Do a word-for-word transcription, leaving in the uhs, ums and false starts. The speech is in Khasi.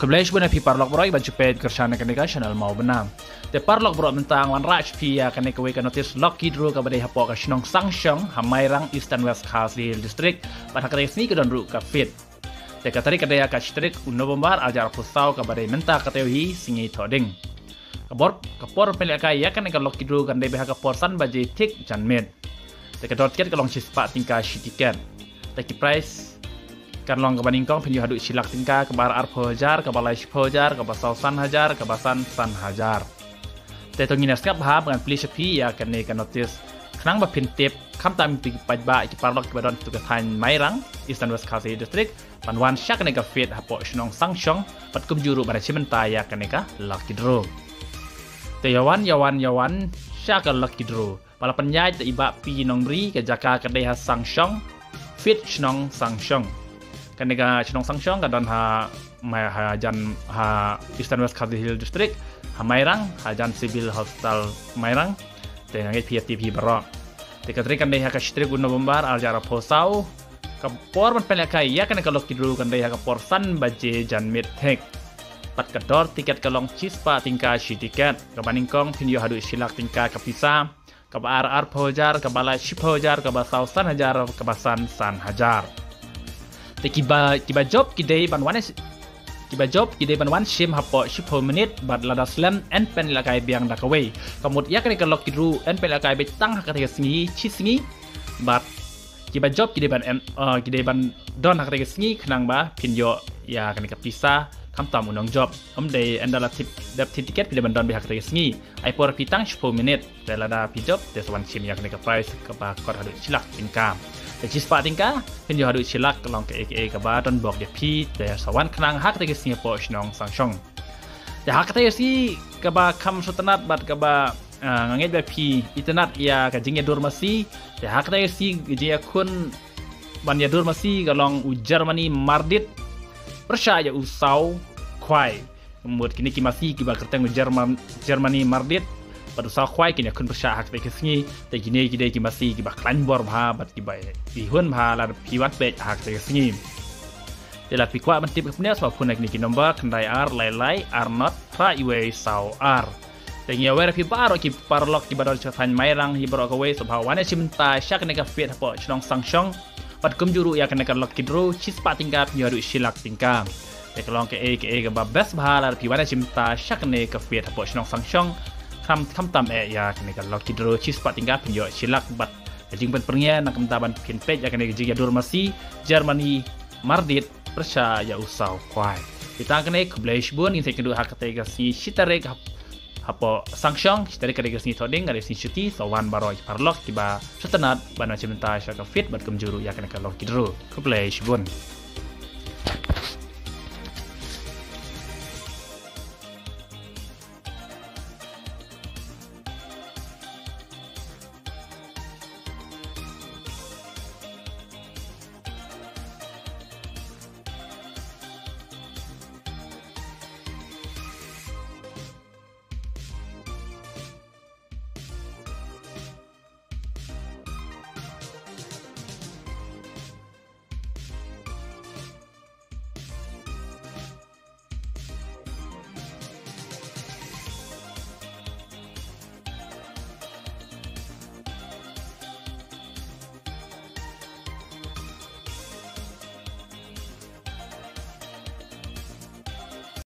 Khublei shibun ïa phi paralok baroh ban shu peit kyrshan ïa kane ka channel Mawbynna. Te paralok baroh, mynta ngan wanrah sha phi ïa kane kawei ka notice lucky draw kaba dei hapoh ka shnong Sangshong ha Mairang, Eastern West Khasi Hills District. Bad ha kane ka sngi ka don ruh ka fete. Te ka tarik ka dei ha ka shi tarik u November arhajar arphew saw kaba dei mynta, katei hi sngi Thohdieng. Ka por, ka por pynlehkai ïa kane ka lucky draw kan dei beit ha ka por san baje thik janmiet. Te ka dor tiket ka long shispah tyngka shi tiket. Te ki prize kan long kaba nyngkong phin ïoh haduh shi lak tyngka, kaba ar arphew hajar, kaba lai shiphew hajar, kaba saw san hajar, kaba san san hajar. Te to ngin ïa sngap bha, ngan plie sha phi ïa kane ka notice khnang ba phin tip, khamtam ïa ki paidbah, ki paralok kiba don ha ka thaiñ Mairang, Eastern West Khasi District, ban wan sha kane ka fete hapoh shnong Sangshong, bad kumjuh ruh ban ïashim bynta ïa kane ka lucky draw. Te ïa wan, ïa wan, ïa wan sha ka lucky draw. Ba la pynïaid da i Bah P Nongbri, ka jaka ka dei ha Sangshong, fete shnong Sangshong. Kane ka shnong Sangshong ka don ha, ma-, hajan, ha Eastern West Khasi Hills District, ha Mairang, hajan Civil Hospital Mairang. Te nga ngeit phi ïa tip hi baroh. Te ka tarik kan dei ha ka shi tarik u November arhajar arphew saw. Ka por ban pynlehkai ïa kane ka lucky draw kan dei ha ka por san baje janmiet thik. Bad ka dor tiket ka long shispah tyngka shi tiket. Kaba nyngkong phin ïoh haduh shi lak tyngka ka pisa, kaba ar arphew hajar, kaba lai shiphew hajar, kaba saw san hajar, kaba san san hajar. Te kiba, kiba jop ki dei ban wan, kiba jop ki dei ban wan shim hapoh shiphew minit, bad lada slem yn pynlehkai biang da kawei. Ka mut ïa kane ka lucky draw yn pynlehkai beit tang ha katei ka sngi, shi sngi. Bad kiba jop ki dei ban em, uh, ki dei ban don ha katei ka sngi khnang ba phin ïoh ïa kane ka pisa, khamtam u nongjop. Ym dei ynda la tip, dep tip tiket phi dei ban don beit ha katei ka sngi. Ai por phi tang shiphew minit. Te lada phi jop, te sa wan shim ïa kane ka prize kaba kot haduh shi lak tyngka. Te shispah tyngka phin ïoh haduh shi lak, ka long kaei kaei kaba don bok ïa phi, te sa wan khnang ha katei ka sngi hapoh shnong Sangshong. Te ha katei ka sngi kaba kham sngewtynnat bad kaba, ah, nga ngeit ba phi itynnat ïa ka jingïadur masi. Te ha katei ka sngi ka jingïakhun ban ïadur masi ka long u Germany Mardit pyrshah ïa u Saw Khwai. Mut kine ki masi kiba kyrteng u German, Germany Mardit bad u Saw Khwai kin ïakhun pyrshah ha katei ka sngi. Te kine ki dei ki masi kiba khlaiñ bor bha bad kiba bihun bha lada phi wan peit ha katei ka sngi. Te lada phi kwah ban tip ka pynïaid, sngewbha phone ha kine ki number: khyndai ar lai lai ar nod phra wei saw ar. Te ngi ïawer ïa phi baroh ki paralok kiba don sha thaiñ Mairang hi baroh kawei, sngewbha wan ïashim bynta sha kane ka fete hapoh shnong Sangshong. Bad kumjuh ruh ïa kane ka lucky draw, shispah tyngka phin ïoh haduh shi lak tyngka. Te ka long kaei kaei kaba best bha lada phi wan ïashim bynta sha kane ka fete hapoh shnong Sangshong. Kham, khamtam eh ïa kane ka lucky draw, shispah tyngka phin ïoh shi lak bad ka jingpynpyrngia na ka bynta ban phin peit ïa kane ka jingïadur masi Germany Mardit pyrshah ïa u Saw Khwai. Te tang kane, khublei shibun, ngin sa ïakynduh ha katei ka sngi shi tarik hap-, hapoh Sangshong, shi tarik ka dei ka sngi Thohdieng, ka dei ka sngi shuti. Sngewbha wan baroh ki paralok kiba sngewtynnat ban wan shim bynta sha ka fete bad kumjuh ruh ïa kane ka lucky draw. Khublei shibun.